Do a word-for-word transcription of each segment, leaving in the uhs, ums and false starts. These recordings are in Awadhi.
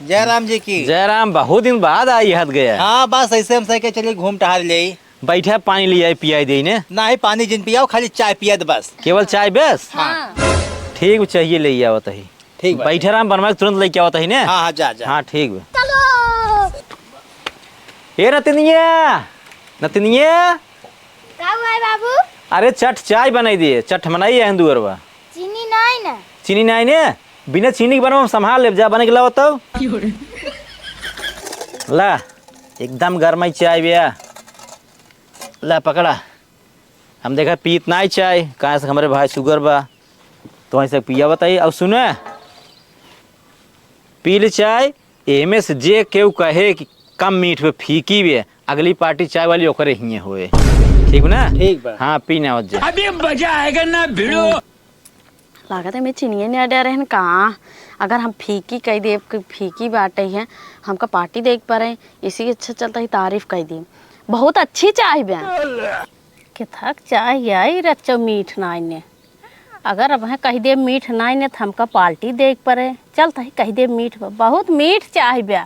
जय राम जी की। जय राम, बहुत दिन बाद आई हत गया। हाँ, बस ऐसे हम सह के चली घूम टहर ले। बैठा, पानी ले आई, पियाई दे ने। नाही, पानी जिन पियाओ, खाली चाय पिया दे बस। केवल चाय बस? हाँ। ठीक बा, चाहिए ले आवत ही। ठीक बा। बैठे राम बनवा के तुरंत लेके आवत ही ने। हाँ, हाँ, जा, जा। हाँ, ठीक बा। चलो। ए नतनिया, नतनिया। का हुआ है बाबू? अरे चट चाय बनाई दे, चट मनाई है दुअरवा। चीनी नाही ना। चीनी नाही ने? बिना चीनी के बनवा हम संभाल लेब, जा बने के लाओ तब। ला, एकदम गरमाई चाय बिया। ला पकड़ा। हम देखा पीत नाही चाय, कहाँ से हमरे भाई सुगर बा। तो वहीं से पिया बताई। और सुने, पी ले चाय, एमे से जे केहू कहे कि कम मीठ बे, फीकी बे, अगली पार्टी चाय वाली ओकरे हिये होए। ठीक बा ना? ठीक बा। हाँ, पी ना जा। अभी मजा आएगा ना भिड़ो। लागत है मैं चीनिये नहीं डाल रहे हैं का। अगर हम फीकी कह देब कि फीकी बाटे है, हमका पार्टी देख पड़े, इसी अच्छा चलता ही तारीफ कह दी। बहुत अच्छी चाय बे। के थक चाय आई रच्चो मीठ नाही ने। अगर अब कह दे मीठ नाही ने, त हमका पार्टी देख पड़े। चल तही कह दे मीठ बा, बहुत मीठ चाय बा।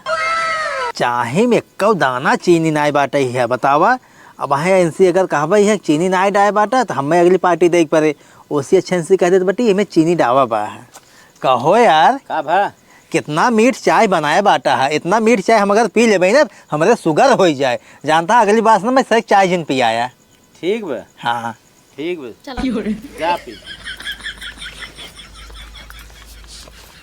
चाही में कौ दाना चीनी नाही बाटे है, बतावा। अब है इनसे अगर कहबे है चीनी नाही डाए बाटा, तो हमें अगली पार्टी देख पड़े। ओसी अच्छा इनसे कह देत बाटी, एमे चीनी डावा बा। कहो यार, का भा? कितना मीठ चाय बनाए बाटा है, इतना मीठ चाय हम अगर पी लेबे ना, हमरे सुगर हो जाए। जानता है, अगली बार से ना मैं सही चाय जिन पियाया। ठीक बा। हाँ। ठीक बा। चलो। जा पी।